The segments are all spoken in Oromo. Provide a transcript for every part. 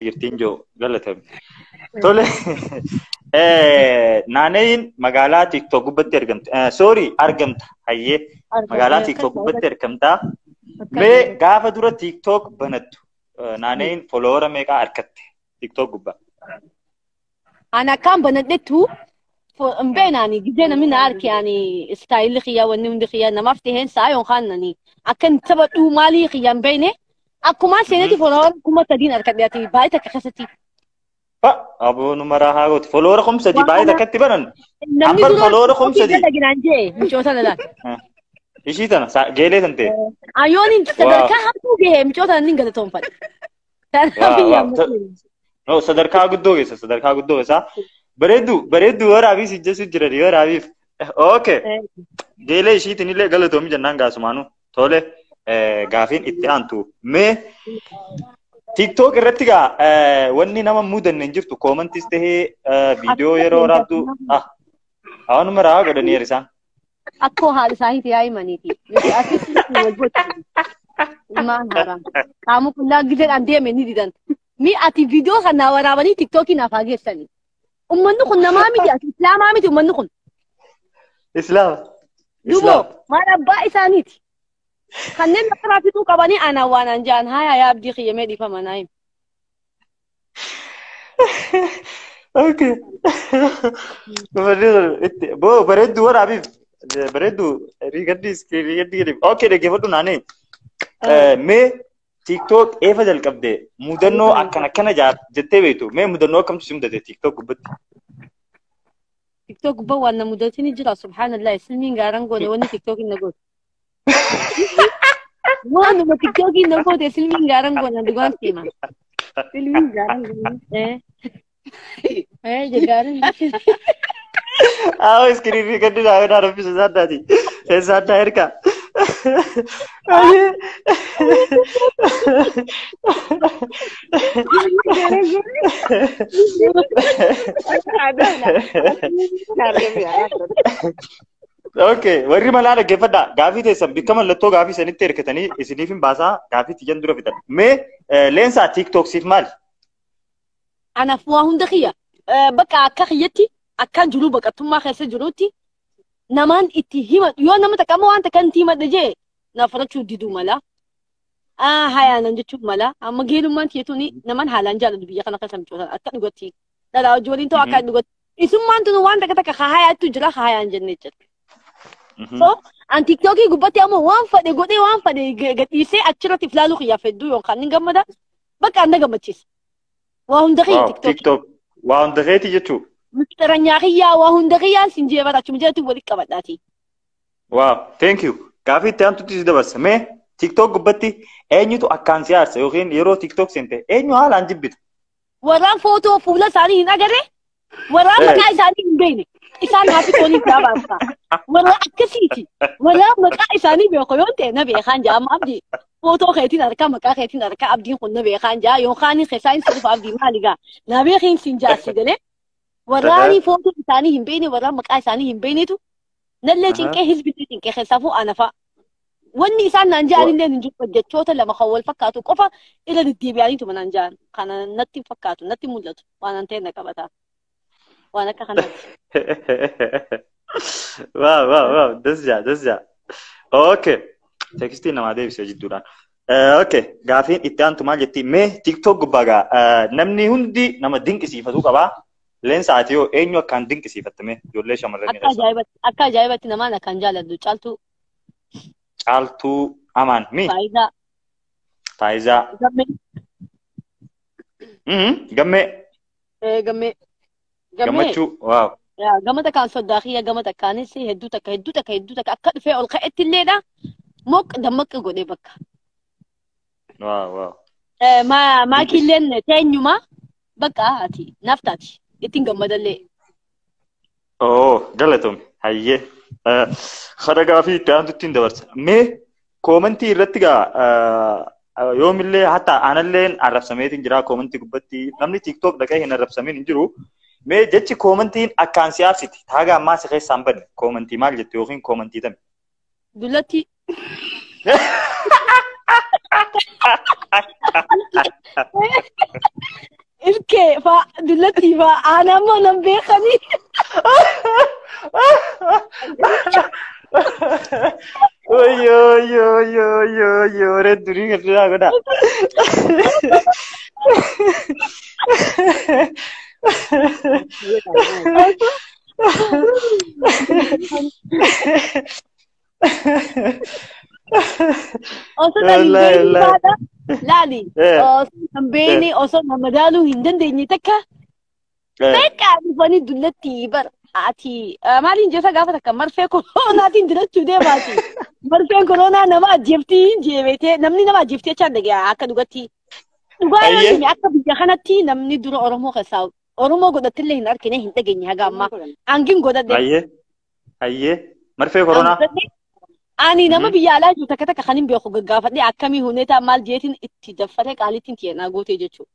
Jirtiin joo galatame. Tole, naannayin magaalaa TikTok gubbatti argamte. Sorry, argamta. Hayyee, magaalaa TikTok gubbatti argamta. Mee gaafa dura TikTok banattu naannayin follower meeqa argatte TikTok gubbaa? Ana akkaan banadhettu hin beeknaani gizee namni na arke ani istaayilli kiyyaa wanni hundi kiyyaa namaaf taheen sa'a yookaan ani akkan taphadhu maalii kiyyaa hin beekne akkumaan seenetti follower 3000 argadhe ati baay'ee takka keessatti. Aboo numara haa gooti. Follower 3000 baay'ee takkatti banan. Namni Ambar dura follower 3000. Dalaginaan jee micoota lalaan. Ishii tana geelee tan ta'e. Ayyoon sadarkaa hamtuu gahee micoota nan galatoonfadhe. Kanaaf No, sadarkaa guddoo keessa, sadarkaa guddoo keessa. Bareeddu bareeddu waraabiif si jechuun jiran waraabiif. Okay. Geelee ishiitiin illee galatoomi jennaan gaasumaanu. Tole, gaafiin itti aantu. Mee TikTok irratti gaa wanni nama mudanne hin jirtu, commentis tahee viidiyoo yeroo waraabdu hawaanuma raa godhanii isaan. Akkoo haala isaaniiti yaa himaniiti. Nuti asitti wal gochi. Ilmaan haaraam. Qaama qullaa gizeedhaan deeme ni didan. Mi ati viidiyoo kana waraabanii TikTokii naaf haa geessanii. Uummanni kun namaa miti, ati islaamaa miti uummanni kun. Islaam. Duboo maal abbaa isaaniiti. Kanneen maqaa fixuu qabanii anaan waan an jaan haa yaa abdii kiyyamee dhiifama naa himi. Okay. Boo bareedduu waraabiif bareedduu riigaddi riigaddi gadi. Okay, dhaggeeffadhu naanii. Mee TikTok eefa jalqabde mudannoo akkana akkana jettee beektu, mee mudannoo akkamtu si mudate TikTok gubbatti? TikTok gubbaa waan na mudatini jira, subhaanallah, silmiin gaaraan goone wanni TikTok na goote. Waanuma TikTok na goote silmiin gaaraan goone dhugaan siima. Silmiin gaaraan goone. Eh jagaarin. Awo iskiriin riigaddi naa naa raffisa saaddaati. Saaddaa erga. Okay, warri malaa dhaggeeffadhaa. Gaafii teessan bikka mallattoo gaafii sanitti hirkatanii isiniif hin baasaa, gaafii tiyyan dura fitan. Mee leensaa, TikTok siif maali? Anaaf waa hunda kiyya. Bakka akka kiyyatti akkaan jiru baqattummaa keessa jirutti namaan itti hima yoo nama takka amma waan takka itti himadhe jee na fudhachuu diduu mala. Hayaa nan jechuun mala. Amma geelummaan tiyyatuuni namaan haalaan jaalatu biyya kana keessa micoota akka dhugatti. Dhalaa hojii waliin ta'u akka dhugatti. Isummaan tunu waan takka takka hayaattu jira hayaan jennee jira. So an TikTokii gubbatti ammoo waan fadhe godhee waan fadhe gadhiisee achirratti ilaaluu kiyyaaf hedduu yookaan ni gammada. Bakka an na gammachiisa. Waa hunda kiyya TikTokii. TikTok waa hunda keeti jechuu. Mixxiranyaa kiyyaa waa hunda kiyyaan sin jee bara achuma jalatti walitti qabadhaati. Wow, thank you. Gaafii itti aantutti si dabarsa. Mee TikTok gubbatti eenyutu akkaan si aarsa yookiin yeroo TikTok seente eenyu haalaan jibbita? Warraan footoo fuula isaanii hin agarre, warraan maqaa isaanii hin beekne, isaan hafi tooniif gaabaasa. Warra akkasiiti. Warraan maqaa isaanii beeku yoo ta'e na beekaan jaa amma abdii. Footoo keetiin harkaa maqaa keetiin harkaa abdiin kun na beekaan jaa yookaan keessaa hin sirriif abdii maali gaa na beekiin sin jaarsi galee. Warraanii footoo isaanii hin beekne, warraan maqaa isaanii hin beeknetu nallee cinqee hizbitti cinqee keessaafuu ana fa'a. Wanni isaan naan ja'an illee hin jiru, jechoota lama kan wal fakkaatu qofa irra deddeebi'aniituma naan ja'an. Kana natti hin fakkaatu, natti mul'atu waan an ta'e na qabata. Waan akka kanaati. Waaw waaw waaw, das jaa das jaa. Okay. Tekstii namaa deebisee jidduudhaan. Okay, gaafiin itti aantu maal jetti? Mee TikTok gubbaa gaa namni hundi nama dinqisiifatu qabaa. Leensa, ati yoo eenyu akkaan dinqisiifattame ijoollee shamarranii Akka keessa? ajaa'ibatti akka ajaa'ibatti namaan akkaan jaalladhu Caaltuu. Caaltuu Amaan mi? Faayidaa. Faayizaa. Gammee. Gammee. Gammee. Gammee. Gammachuu. Waaw. Yaa gama takkaan soddaa kiyya, gama takkaanis hedduu takka hedduu takka hedduu takka akka dhufee ol ka'etti illeedha. Moq dammaqqa godhee bakka. Waaw waaw. Maakiilleen teenyuma bakka ati naaf taati ittiin gammadallee. Oo, galatoomi. Hayyee. Hara gaafii itti aantutti hin dabarsa. Mee commentii irratti gaa yoomillee hatta analleen arrabsameetiin jira commentii gubbatti, namni TikTok dhaqee hin arrabsamiin hin jiru. Mee jechi commentiin akkaan si aarsiti taaga ammaa si keessaa hin badne commentii maal jettu yookiin commentii tami? Dullatti. Ilkee faa dullattii faa aanaa immoo nan beekanii. Oyo oyo oyo oyo oyo redduu ni kan godha. Osoo nan hin beekne faadha. Laali. Osoo nan beekne osoo na madaaluu hin dandeenye takka. Beekaa dhufanii dullattii bara. Ati maaliin jecha gaafa takka marfee koronaatiin dirachuu deemaati. Marfeen koronaa nama ajjeeftii jeebeetee namni nama ajjeeftee jechaan dhagaya akka dhugatti. Dhugaa yoo hime akka biyya kanatti namni dura Oromoo keessaa Oromoo godhattillee hin argine hin dhageenye haga ammaa. Hangiin godhadhe. Ayyee. Ayyee. Marfee koronaa. Ani nama biyya alaa jiru takka takka kan hin beeku gaggaafadhe akkamii huneetaa maal jeetiin itti daffatee qaalittiin tiyeenaa gootee jechuudha.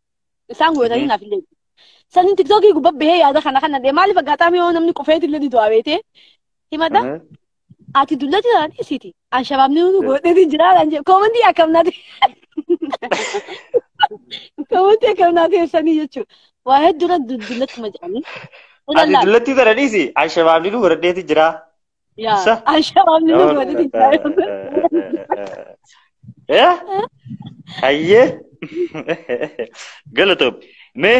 Isaan godhatanii naaf illee. Sanin tiktookii gubbaa bahee yaada kana kana dhee maaliif aggaataamii yoo namni qofeetu illee ni du'a beetee himata. Ati dullatti taate isiiti. Anshabaabni nu godheetiin jira lan jedhe koomantii akkam naati. Koomantii akkam naati sanii jechuudha. Waa hedduudha dullattuma jedhanii. Ati dullatti tana dhiisi anshabaabni nu godheetiin jira. Yaa anshabaabni nu godheetiin jira. Hayyee. Galatoom. Mee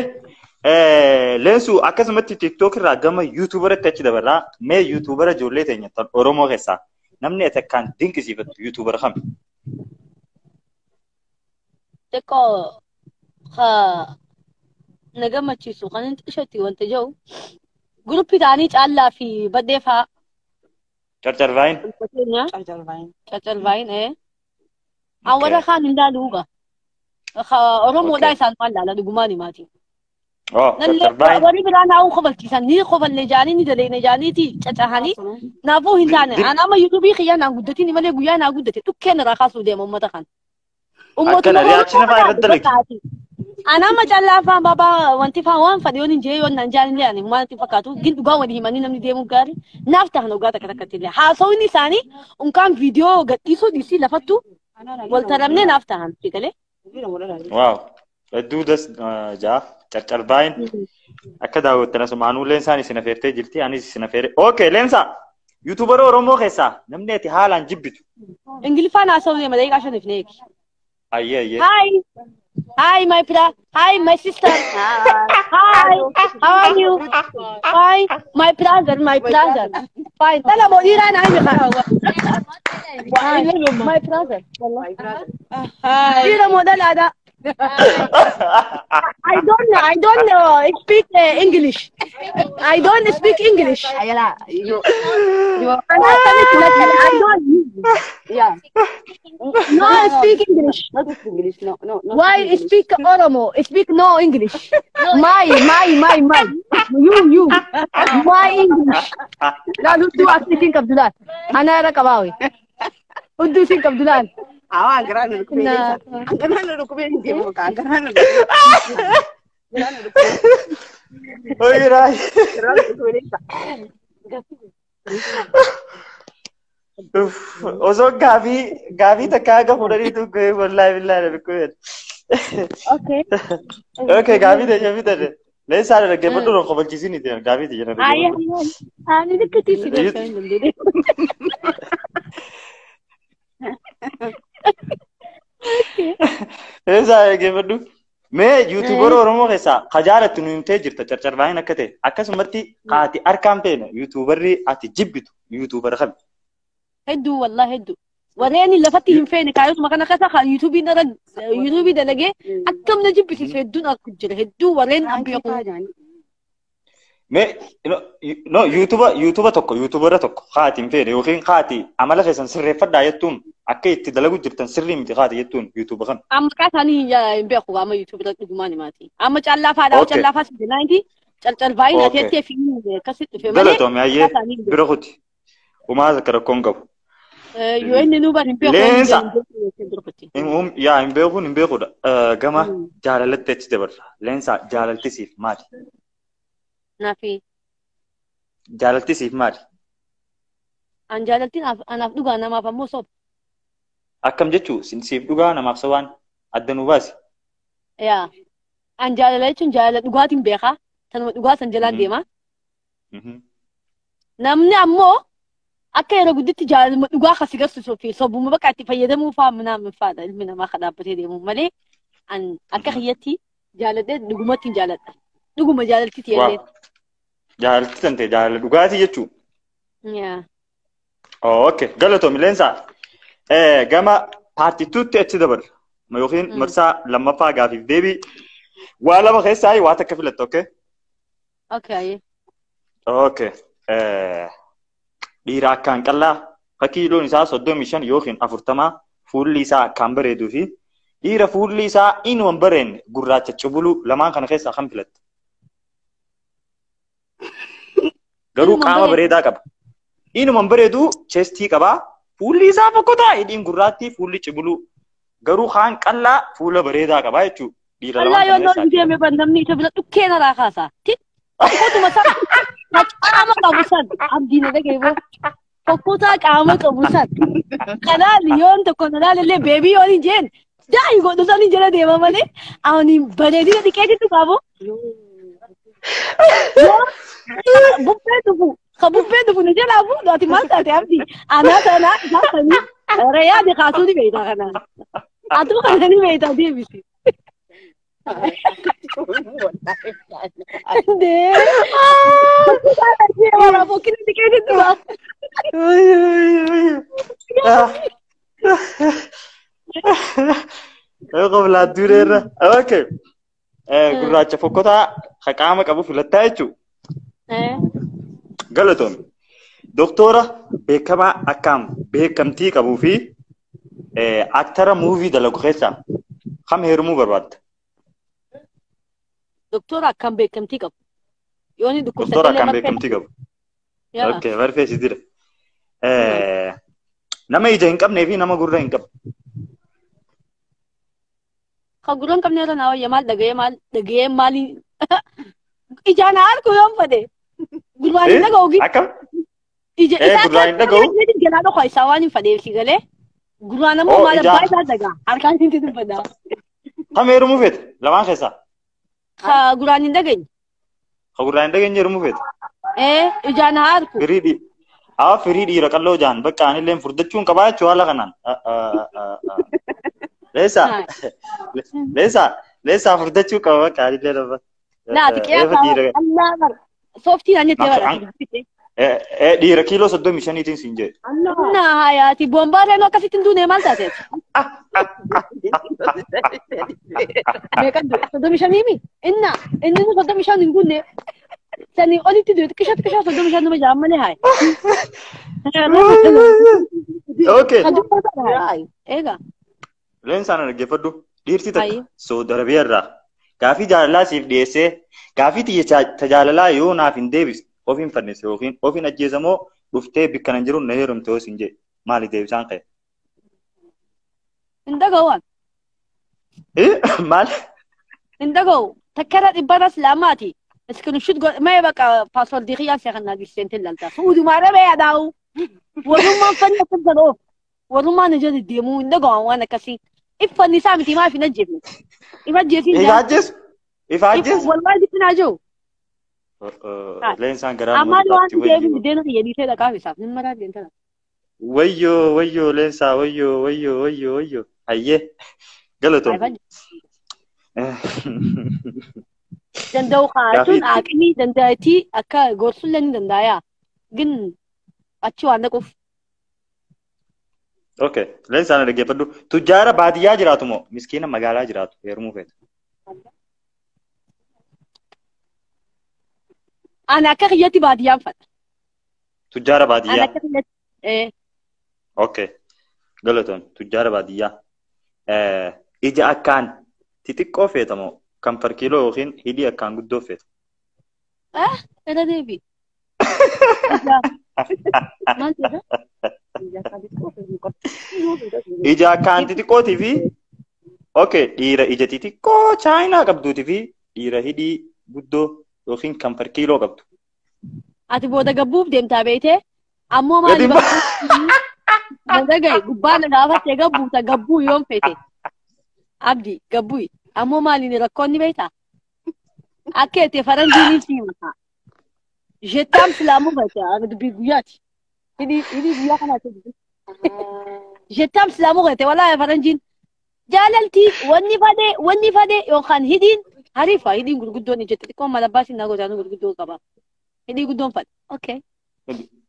Leensu akkasumatti TikTok irraa gama YouTuberatti achi dabarraa mee YouTubera ijoollee teenya tan Oromoo keessaa namni ati akkaan dinqisiifattu YouTubera kami? Xiqqoo na gammachiisu kan inni xiqqishatti wanta jiru guruppii ta'anii caallaa fi baddee fa'aa. Carcarvaayin. Carcarvaayin ee. An warra kaan hin laalu gaa. Oromoodhaa isaan maal laala dhugumaan himaati. Warri biraa naa'uu kofalchiisan ni kofalne jaanii ni daleene jaaniiti cacahanii naafuu hin taane an amma yuutuubii kiyyaa naan guddatiin malee guyyaa naa guddate dhukkeen irraa kaasuu deema uummata kan. Akkana reaction fa'aa irratti dalagi. An amma callaa fa'aa baabaa wanti fa'aa waan fadhe yoon hin jee yoon naan jaalinlee ani humaa natti fakkaatu gin dhugaa walii himanii namni deemuu gaarii naaf tahan dhugaa takka takkatti illee haasawni isaanii unkaan viidiyoo gadhiisuu dhiisii lafattu wal taramnee naaf tahan figalee. Waaw. Hedduu das jaa carcarbaayin akka daawwattan asumaanuu leensaan isin affeertee jirti anis isin affeere. Okay leensaa yuutuubara Oromoo keessaa namni ati haalaan jibbitu. Ingiliffaan haasa'uu deema daqiiqaa shaniif ni eegi. Ayyee ayyee. Hi. Hi my brother. Hi my sister. Hi. How are you? Hi my brother, my brother. Fine. Tala mo dhiiraa naa himi. My brother. Hi. Dhiira moo dhalaadha? I don't speak English. I don't speak English. I don't. Yeah. No, I speak English. Not English. No, no. Why speak Oromo? Speak no English. My. You. My English. La, do asli think Abdullah. Ana rakabawi. Uddu think Abdullah. Awa anggaraan rukubee anggaraan rukubee hin deemu ka anggaraan rukubee. Oyi raay. Osoo gaafii takka haga fudhaniitu gahee wallaahi billaahi rukubee. Okay. Okay gaafii ta'e fi ta'e. Leensaa dhaggeeffadhu roon kofalchiisiin itti gaafii ta'e jira. Ayyaa ani dhikkatti si galcha hin dandeenye. Leensaa dhaggeeffadhu. Mee yuutuubara Oromoo keessaa ka jaalattu nu himtee jirta carcarbaayeen akka ta'e akkasumatti ati harkaan feene yuutuubarri ati jibbitu yuutuubara kami? Hedduu wallaahi hedduu. Warreen lafatti hin feene kaayotuma kana keessa yuutuubiin irra yuutuubii dalagee akkam na jibbisiisu hedduun akka jira hedduu warreen an beeku. Mee no yuutuuba tokko yuutuubara tokko haati hin feene yookiin haati amala keessan sirreeffadhaa jettuun akka itti dalagu jirtan sirrii miti haati jettuun yuutuuba kana. Amma maqaa isaanii hin beeku amma yuutuuba irratti dhugumaan himaati. Amma callaa faadhaa callaa faa sidinaanti calcalvaayin ati jettee fi akkasitti dhufe malee. Galatoomi ayyee bira kuti. Umaa zakka rakkoon qabu. Yoo inni nu bari hin beeku. Leensa. Yaa hin beekuun hin beekudha. Gama jaalalatti achi dabarra. Leensa jaalalti siif maali? Naafi. Jaalalti siif maali? An jaalaltiin anaaf dhugaa namaaf ammoo soba. Akkam jechuu siif dhugaa namaaf sobaan adda nu baasi. Yaa. An jaalala jechuun jaalala dhugaatiin beekaa. Tanuma dhugaa san jalaan deema. Namni ammoo akka yeroo gudditti jaalaluma dhugaa kasi garsiisuu fi sobuma bakka itti fayyadamuu fa'aa minaa fa'aadha ilmi namaa kan dhaabbatee deemu malee an akka kiyyatti jaaladhee dhugumatti hin jaaladha. Dhuguma jaalalti tiyyaallee. Jaalalti tante jaalala dhugaatii jechuu. Yaa. Okay, galatoomi Leensaa. Gama paartii 2tti achi dabarra. Yookiin marsaa lammaffaa gaafiif deebii. Waa lama keessaa waa takka filatta, okay? Okay. Okay. Dhiira akkaan qal'aa kiiloon isaa 35 yookiin 40 fuulli isaa akkaan bareeduu fi dhiira fuulli isaa inuma hin bareedne gurraacha cubuluu lamaan kana keessaa kam filatta? Garuu qaama bareedaa qaba. Inuma hin bareedu chestii qaba. Fuulli isaa fokkotaa hidhiin gurraattii fuulli cubuluu. Garuu kaan qal'aa fuula bareedaa qaba jechuudha. Dhiira Qal'aa lamaan yoo kana loon keessaa. deeme ban namni isa bira dhukkee narraa kaasa. Fokkotuma san qaama qabu san abdiin dhagee boo. Fokkotaa qaama qabu san. Kanaan yoon tokko nalaallee beebii yoon hin jeen daa'i godhu san hin jala deema malee ani bareedina dhiqeetitu qabu. Yoo bubbee dhufu ka bubbee dhufu ni jalaa fuudhu ati maal taate abdii anaa tanaa isaan sanii reyaadi kaasuu ni beektaa kanaan. Atuu kana ni beektaa deebisi. Dee. Wala fokkina dhiqeetitu qabu. Qoblaa dureerra. Okay. Gurraacha fokkotaa ka qaama qabu filattaa jechuudha. Galatoomi. Doktora beekamaa akkaan beekamtii qabuu fi aktara muuvii dalagu keessaa kam heerumuu barbaadda? Doktora akkaan beekamtii qabu. Yoo inni Doktora dhukkubsatellee akkaan marfee. beekamtii qabu. Yaa. Okay, marfee si dira. Nama ija hin qabnee fi nama gurra hin qabne. Ka gurra hin qabne irra naa wayya maal dhaga'ee maali ijaan haa argu yoon fedhe. Gurraan hin dhaga'u gi. Akkam? Ija isaa Gurraan hin dhaga'u? Jalaa dhokha isaa waan hin fedheef si galee. Gurraan ammoo Oh, maal ijaan. abbaa isaa dhaga'a. Harkaan hin dubbata. Kam heerumuu feete? Lamaan keessaa. Ka gurraan hin dhageenye. Ka gurraan hin dhageenye heerumuu feete? Ijaan haa argu. Firii dhii. Haa firii dhiira qalloo jaan bakka anillee furdachuun qabaa jechuu haala kanaan. Leessaa. Leessaa. Leessaa furdachuu qaba bakka anillee lafa. Laati qiyaasaa allaa bara. Sooftiin ani itti bara. Dhiira kiiloo 35tiin siin jedhe. Na hayaati bombaa reenoo akkasitti hin duune maal taateet? Meeqan du'e? 35mi? Inna inni nu 35 hin guunne. Sanii olitti du'e xiqqisha xiqqisha 35 numa jaan malee haye. Okay. Kan dubbata haye. Eega. Leensaan dhaggeeffadhu. Dhiirti takka Saudi Arabiyaa irraa gaafii jaalalaa siif dhiyeessee gaafii xiyya tajaalalaa yoo naaf hin deebisne ofiin fannise yookiin ofiin ajjeesamoo dhuftee bikka nan jiru na heerumte yoo siin jedhe maali deebisaan ka'e? Hin dhaga'u. Maal? Hin dhaga'u. Takkara dhibbarras lamaati. Iskirinshuut mee bakka paaswordii kiyyaan seeqan naa giseente lalta. Suudumaa dhabee yaadaa'u. Warrummaan fanni akkas godhu. Warrummaan ija deddeemuu hin dhaga'u waan akkasii. Iffanni isaa miti maaf hin ajjeefne. If ajjeesiin If ajjeesu? If ajjeesu? Wallahi jitti naa jiru. Leensaan garaa nama Ammaan waan dubaatti deebiin wayyoo. deena kiyya dhiisee dhaqaaf isaaf nin maraa deemtana. Wayyoo wayyoo leensaa wayyoo wayyoo wayyoo wayyoo. Hayyee galatoom. Danda'u kaachuun aqmii danda'atii akka gorsullee ni danda'aa. Gin achi waan dhaquuf. Okay, leensaan dhaggeeffadhu. Tujjaara baadiyyaa jiraatu moo miskiina magaalaa jiraatu heerumuu feeta? Ani akka kiyyatti baadiyyaan fadha. Tujjaara Ani baadiyyaa. akka kiyyatti. Okay, galatoon tujjaara baadiyyaa. Ija akkaan xixiqqoo feeta moo kan farkiiloo yookiin hidhii akkaan guddoo feeta? Irra deebi. Maal jedha? Ija akkaan xixiqqootii fi okay, dhiira ija xixiqqoo chaayinaa qabduutii fi dhiira hidhii guddoo yookiin kan farkiiloo qabdu. Ati booda gabbuuf deemtaa beeytee ammoo maali Gadi bakka Na dhagaye gubbaa na gaafattee gabbuuta gabbuu yoon fete. Abdi gabbuu ammoo maaliin rakkoon ni beektaa? Akka itti faranjiin si himata. Jettaam silaamuu fete ani dubbii guyyaati. Hidhii hidhii guyyaa kanaati. Jettaam silaamuu fete walaa faranjiin. Jaalalti wanni fadhe yookaan hidhiin hariifa hidhiin gurguddoon ijjette xiqqoon malabbaa siin nagotaanu gurguddoo qaba. Hidhii guddoon fadhe. Okay.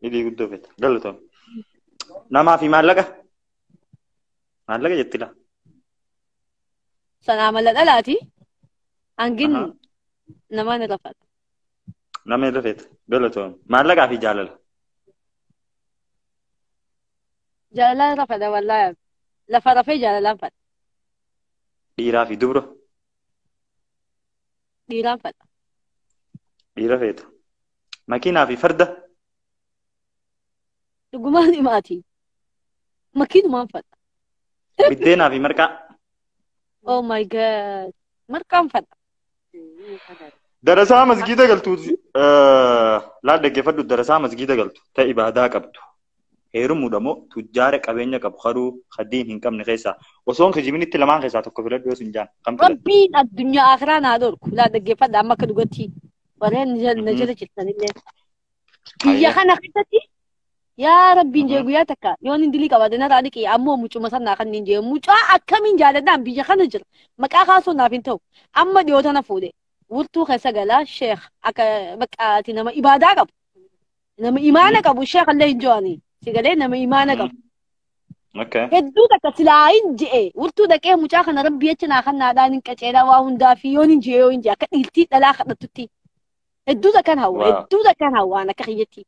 Hidhii guddoo fete. Galatoom. Namaa fi maallaqa. Maallaqa jetti laa. Sanaa mala dhalaati. Hangin namaan irra fadha. Nama irra fete. Galatoom. Maallaqaa fi jaalala. Jaalalaan irra fadha wallaahi. Lafa rafee jaalalaan fadha. Dhiiraa fi dubra. Dhiiraan fadha. Dhiira feeta. Makiinaa fi farda. Dhugumaan himaati. Makiinumaan fadha. Biddeenaa fi marqaa. Oh my God. Marqaan fadha. Darasaa masgiida galtu laal dhaggeeffadhu darasaa masgiida galtu ta ibaadaa qabdu. Heerumuudha moo tujjaara qabeenya qabu haruu hadiin hin qabne keessaa osoon kijibinitti lamaan keessaa tokko filadhu yoo sin jaan kam filadhu? Rabbiin addunyaa akhiraa naa dhorku laa dhaggeeffadha amma akka dhugatti warreen na jala jirtanillee. Biyya kana keessatti yaa Rabbiin jee guyyaa takka yoon hin dilii qabaate narraa dhiqi ammoo mucuma sanaa kan hin jee mucaa akkamiin jaaladhaan biyya kana jira maqaa kaasuun naaf hin ta'u amma dhiyoo tana fuudhe wurtuu keessa galaa sheekh akka baqqaati nama ibaadaa qabu nama imaana qabu sheekh illee hin jo'anii sigalee nama imaana qabu. Hedduu takka silaa hin je'e wurtuu dhaqee mucaa kana rabbi jecha naa kan naadhaan hin qaceelaa waa hundaa fi yoon hin je'e yoo hin je'e akka dhiirtii dhalaa kadhattutti hedduu takkan hawwa hedduu takkan hawwaan akka kiyyatti.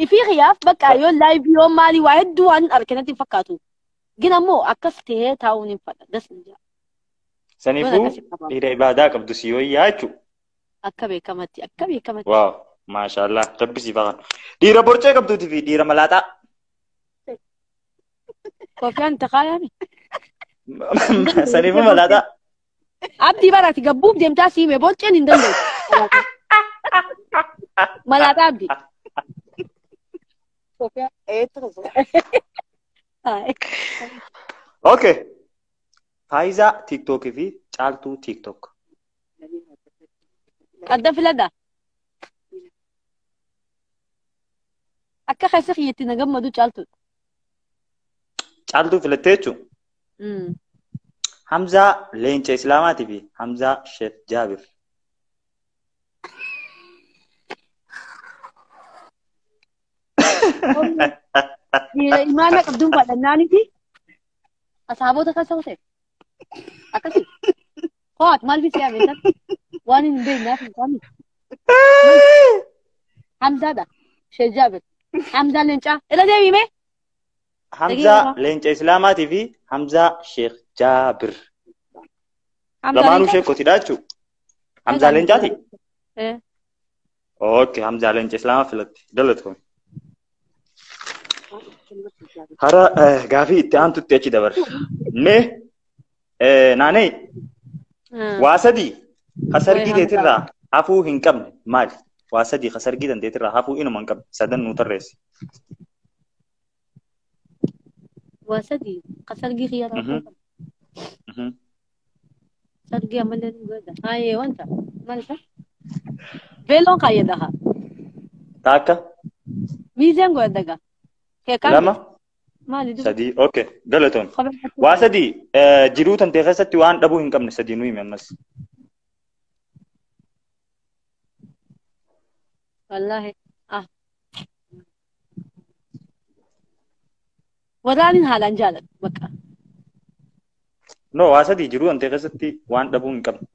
Ifii xiyyaaf bakka yoo laayivii yoo maalii waa hedduu waan arganatti hin fakkaatu. Gin ammoo akkas ta'ee taa'uun hin fadha das ni jira. Saniifuu dhiira ibaadaa qabdu si yoo jechuudha. Akka beekamatti akka beekamatti. Waaw maashaallah rabbi siif haa kennu. Dhiira borcee qabduutii fi dhiira malaaxaa. Koofiyaan taqaayaami. Saniifuu malaaxaa. Abdii baraati gabbuuf deemtaa siime borceen hin danda'u. Malaaxaa abdii. Okay. Faayisaa TikTok fi caaltuu TikTok. Adda filadha. Akka keessa kiyyatti na gammadu caaltuudha. Caaltuu filattee jechuun? Hamzaa Leenca Islaamaatii fi Hamzaa Sheekh Jaabir. Imaana qabduun fadhannaaniti asaabota keessa kute. Akkasi. Ho'aat maal fi siyaa beektan? Waan hin beeknaaf hin qabne. Hamzaadha. Sheekh Jaabir. Hamzaa Leencaa. Irra deebime. Hamzaa Leenca Islaamaatii fi Hamzaa Sheekh Jaabir. Lamaanuu sheekotidha jechuudha. Hamzaa Leencaati? Okay, Hamzaa Leenca Islaamaa filatte. Galatoome. Hara gaafii itti aantutti achi dabarra. Mee naanee waa sadii kasargii teetirraa hafuu hin qabne maali? Waa sadii kasargii dandeetirraa hafuu inuma hin qabne sadan nuu tarreessi. Waa sadii kasargii xiyyaara hafuu hin qabne. Sargii ammallee nu godha. Haayee wanta maal isa? Beeloon kaayyadha haa. Taakka. Miizeen godhadha gaa. Lama. Sadii. Okay. Galatoon. Waa sadii jiruu tantee keessatti waan dhabuu hin qabne sadii nu himi ammas. Wallaahi. Waraanin haalaan jaaladhu bakka. No waa sadii jiruu tantee keessatti waan dhabuu hin qabne.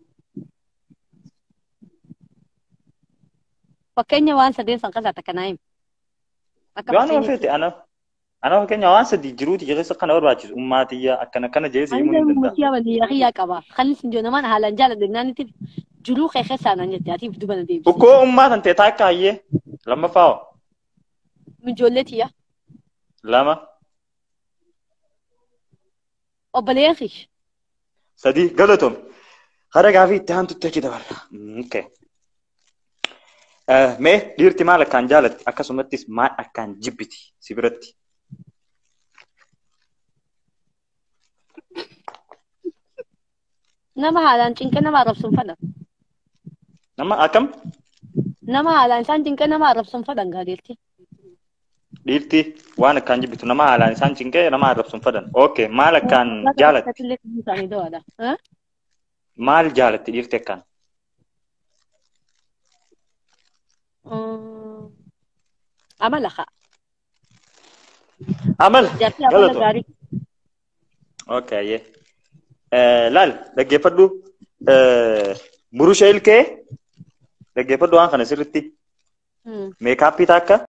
Fakkeenya waan sadeen san keessaa takka naa himi. Waan feete ana. Ana fakkeenya waan sadii jiruuti keessa kana barbaachisu ummaatiyya akkana kana jedhee si himuu ni danda'a. Ummaatiyya walii xiyyaa qaba. Kanis hin jiru namaan haalaan jaaladhu naannitti jiruu kee keessaa naan jette atiif duba na deebisi. Ukkoo ummaa tan ta'e taakka hayyee lammaffaa hoo? Ijoollee tiyya. Lama. Obboleeyyan kiyya. Sadii galatoom. Hara gaafii itti aantutti achi dabarra. Okay. Mee dhiirti maal akkaan jaalatti akkasumattis maal akkaan jibbiti si biratti? Nama haalaan cinqee nama arrabsuun fadhan. Nama akkam? Nama haalaan isaan cinqee nama arrabsuun fadhan gaadeetti. Dhiirti waan akkaan jibbitu nama haalaan isaan cinqee nama arrabsuun fadhan. Okay, maal akkaan jaalatti? Maal jaalatti dhiirti akkaan? Amala haa. Amala. Galatoo. Okay, ayyee. Laal dhaggeeffadhu burusha ilkee dhaggeeffadhu waan kana sirriitti. Meekaappii takka.